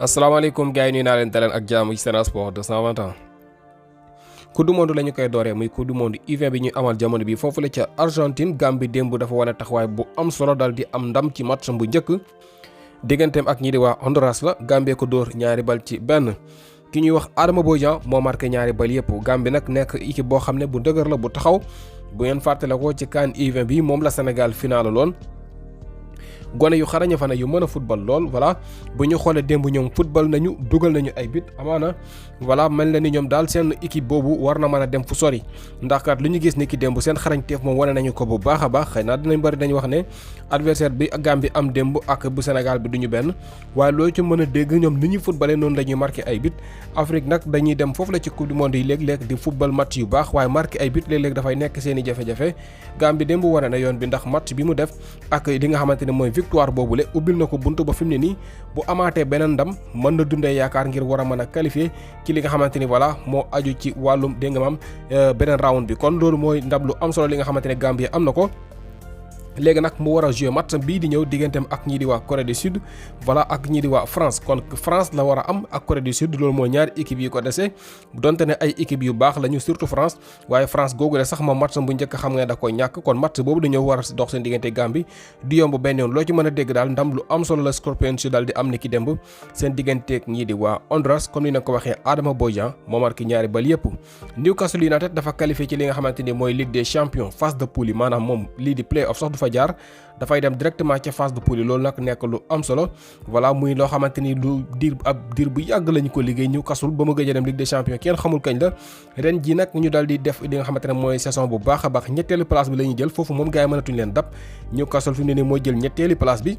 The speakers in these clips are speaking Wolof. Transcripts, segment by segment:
asalaamaaleykum gars yi nuyu naa leen daleen ak jàmm ci Sen Sport 221 coupe du monde la ñu koy dooree muy coupe du monde U20 bi ñuy amal jamono bi foofu la ca Argentine Gambie démb dafa wane taxawaay bu am solo dal di am ndam ci match bu njëkk digganteem ak ñi di waa Honduras la Gambie ko dóor ñaari bal ci benn ki ñuy wax Adama Bodian moo marqué ñaari bal yëpp Gambie nag nekk équipe boo xam ne bu dëgër la bu taxaw bu ngeen fàttale ko ci CAN U20 bi moom la Sénégal final loon gone yu xaraña fa ne yu mën a football lool voilà bu ñu xoolee démb ñoom football nañu dugal nañu ay bit amaana voilà mel na ni ñoom daal seen équipe boobu war na mën a dem fu sori ndax kat lu ñu gis ni ki démb seen xarañteef moom wane nañu ko bu baax a baax xëy na dinañ bëri dañu wax ne adversaire bi Gambie am démb ak bu Sénégal bi duñu benn waaye loolu ci mën a dégg ñoom ni ñuy footballee noonu la ñuy marqué ay bit Afrique nag dañuy dem foofu la ci coupe du monde yi léeg-léeg di football match yu baax waaye marqué ay bit léeg-léeg dafay nekk seen i jafe-jafe Gambie démb wane na yoon bi ndax match bi mu def ak li nga xamante ne mooy victoire boobule ubbil na ko buntu ba fi mu ne nii bu amaatee beneen ndam mën na dundee yaakaar ngir war a mën a qualifier ci li nga xamante ni voilà moo aju ci wàllum dégg nga maam beneen round bi kon loolu mooy ndam lu am solo li nga xamante ne Gambie am na ko. léegi nag mu war a jouer match bii di ñëw digganteem ak ñii di waa Corée du Sud voilà ak ñii di waa France kon France la war a am ak Corée du Sud loolu mooy ñaari équipe yi ko dese donte ne ay équipe yu baax lañu surtout France waaye France googu de sax moom match bu njëkk xam nga da koy ñàkk kon match boobu dañoo war a dox seen diggante Gambie du yomb benn yoon loo ci mën a dégg daal ndam lu am solo la Scorpions daal di am ni ki démb seen digganteeg ñii di waa Honduras comme ni na ko waxee Adama Bodian moo marqué ñaari bal yëpp Newcastle United dafa qualifié ci li nga xamante ni mooy Ligue des Champions phase de poule yi maanaam moom lii di play-off sax fa jaar dafay dem directement ca phase de poule yi loolu nag nekk lu am solo voilà muy loo xamante ni lu diir bu yàgg lañu ko liggéey Newcastle ba mu gëj a dem Ligue des Champions kenn xamul kañ la ren ji nag ñu daal di def li nga xamante ne mooy saison bu baax a baax ñetteelu place bi la ñuy jël foofu moom gars yi mënatuñu leen dab Newcastle fi mu ne nii mooy jël ñetteelu place bi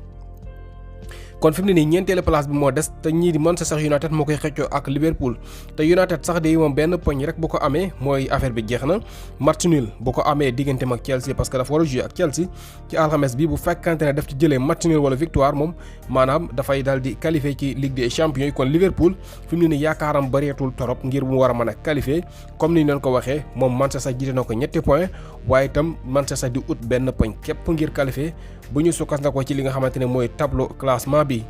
kon fi mu ne nii ñeenteelu place bi moo des te ñii di Manchester United moo koy xëccoo ak Liverpool te United sax de moom benn poñ rek bu ko amee mooy affaire bi jeex na match nul bu ko amee digganteem ak Chelsea parce que dafa war a jouer ak Chelsea ci alxames bi bu fekkante ne daf ci jëlee match nul wala victoire moom maanaam dafay daal di qualifier ci Ligue des Champions yi kon Liverpool fi mu ne nii yaakaaram bëreetul torop ngir mu war a mën a qualifier comme ni ñu leen ko waxee moom Manchester jiite na ko ñetti point waaye itam Manchester di ut benn poñ képp ngir qualifier bu ñu sukkandikoo ci li nga xamante ne mooy tableau classement bi.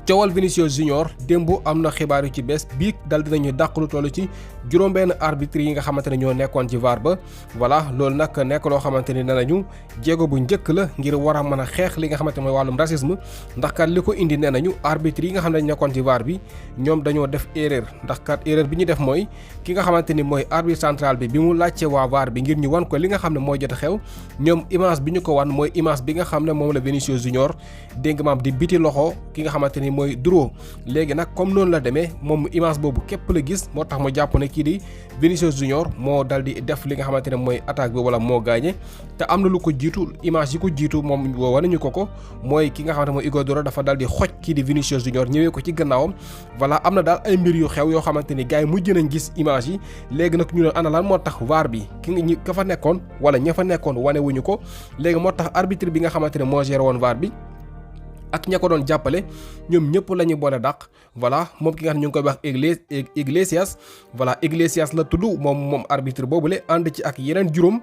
coowal Vinicius Junior démb am na xibaar yu ci bees bii dal dinañu dàq lu toll ci juróom-benn arbitre yi nga xamante ne ñoo nekkoon ci VAR ba voilà loolu nag nekk loo xamante ni nañu jéego bu njëkk la ngir war a mën a xeex li nga xamante ne mooy wàllum racisme ndax kat li ko indi nee nañu arbitre yi nga xam ne nekkoon ci VAR bi ñoom dañoo def erreur ndax kat erreur bi ñu def mooy ki nga xamante ni mooy arbitre central bi mu laajte waa VAR bi ngir ñu wan ko li nga xam ne mooy jot a xew ñoom image bi ñu ko wan mooy image bi nga xam ne moom la Vinicius Junior dégg nga maam di biti loxo ki nga xamante ni mooy Duro léegi nag comme noonu la demee moom image boobu képp la gis moo tax mu jàpp ne kii di Vinicius Junior moo dal di def li nga xamante ne mooy attaque bi wala moo gaañe te am na lu ko jiitu image yi ko jiitu moom wane ñu ko mooy ki nga xamante mooy Igor Duro dafa dal di xoj kii di Vinicius Junior ñëwee ko ci gannaawam voilà am na daal ay mbir yu xew yoo xamante ni gars yi mujj nañ gis image yi léegi nag ñu ne ana lan moo tax VAR bi ka fa nekkoon wala ña fa nekkoon wane wuñu ko léegi moo tax arbitre bi nga xamante ne moo géré woon VAR bi ak ña ko doon jàppale ñoom ñëpp la ñu boole dàq voilà moom ki nga xam ne ñu ngi koy wax Iglesias voilà Iglesias la tudd moom arbitre boobule ànd ci ak yeneen juróom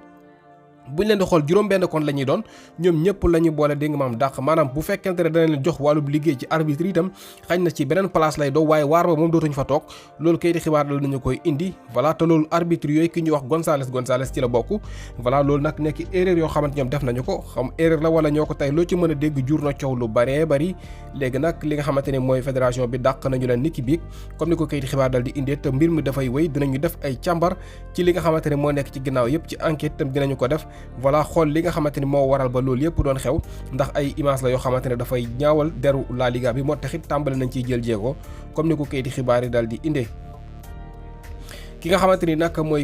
bu ñu leen di xool juróom-benn kon la ñuy doon ñoom ñëpp la ñu boole dégg nga maam dàq maanaam bu fekkente ne dana leen jox wàllum liggéey ci arbitre itam xañ na ci beneen place lay doo waaye waar ba moom dootuñu fa toog loolu kayiti xibaar dal nañu koy indi voilà te loolu arbitre yooyu ki ñuy wax González ci la bokk voilà loolu nag nekk erreur yoo xamante ñoom def nañu ko xam erreur la wala ñoo ko tey loo ci mën a dégg jur na coow lu baree bari léegi nag li nga xamante ne mooy fédération bi dàq nañu leen niki biig comme ni ko kayiti xibaar dal di indee te mbir mi dafay wéy dinañu def ay càmbar ci li nga xamante ne moo nekk ci ginnaaw yëpp ci enquête itam dinañu ko def voilà xool li nga xamante ni moo waral ba loolu yëpp doon xew ndax ay image la yoo xamante ne dafay ñaawal deru La Liga bi moo taxit tàmbali nañ ciy jël jéego comme ni ko kayiti xibaar yi daal di indee. ki nga xamante ni nag mooy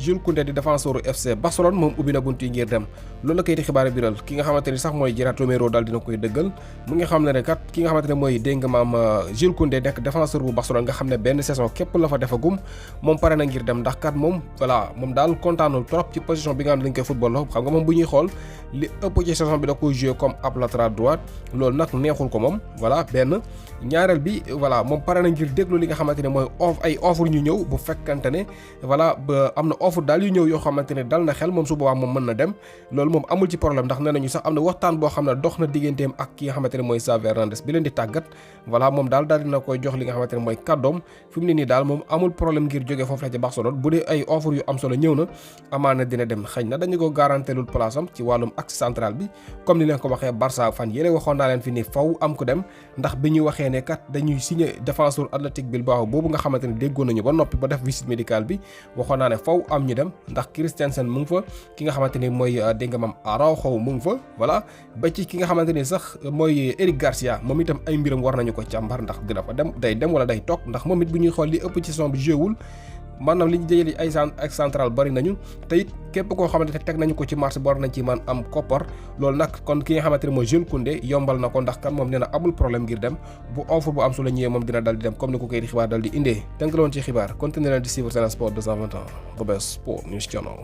Jules Koundé di défenseur FC Barcelone moom ubbi na bunt yi ngir dem loolu la kayiti xibaar biral ki nga xamante ni sax mooy Gerard Romero daal dina koy dëggal mu ngi xam ne ne kat ki nga xamante ne mooy dégg nga maam Jules Koundé nekk défenseur bu Barcelone nga xam ne benn saison képp la fa defagum moom pare na ngir dem ndax kat moom voilà moom daal kontaanul trop ci position bi nga xam ne dañ koy football la xam nga moom bu ñuy xool li ëpp ci saison bi da koy jouer comme ab latéral droite loolu nag neexul ko moom voilà benn ñaareel bi voilà moom pare na ngir déglu li nga xamante ne mooy ay offre ñu ñëw bu fekkante ne voilà ba am na offre daal yu ñëw yoo xamante ne dal na xel moom su boobaa moom mën na dem loolu moom amul ci problème ndax nee nañu sax am na waxtaan boo xam ne dox na digganteem ak ki nga xamante ne mooy Xavi Hernandez bi leen di tàggat voilà moom daal dina koy jox li nga xamante ne mooy kàddoom fi mu ne nii daal moom amul problème ngir jógee foofu la ci Barcelone bu dee ay offre yu am solo ñëw na amaana dina dem xëy na dañu ko garantelul place am ci wàllum axe central bi comme ni leen ko waxee Barça fan yéene waxoon naa leen fi ni faw am ko dem ndax bi ñu waxee ne kat dañuy signé défenseur Athletic Bilbao boobu nga xamante ne déggoon nañu ba noppi ba def visite médicale bi waxoon naa ne faw am ñu dem ndax Christensen mu ngi fa ki nga xamante ni mooy dégg nga maam Araujo mu ngi fa voilà ba ci ki nga xamante ni sax mooy Eric Garcia moom itam ay mbiram war nañu ko càmbar ndax dina fa dem day dem wala day toog ndax moom it bu ñuy xool li ëpp ci saison bi jéewul maanaam li ñu jëlee ay central bari nañu te it képp koo xamante ne teg nañu ko ci marché bi war nañ ci man am koppar loolu nag kon ki nga xamante ne mooy Jules Koundé yombal na ko ndax kan moom nee na amul problème ngir dem bu offre bu am su la ñëwee moom dina dal di dem comme ni ko kay di xibaar dal di indee tënk la woon ci xibaar continuer leen di suivre Sen Sport 221 the best sport news channel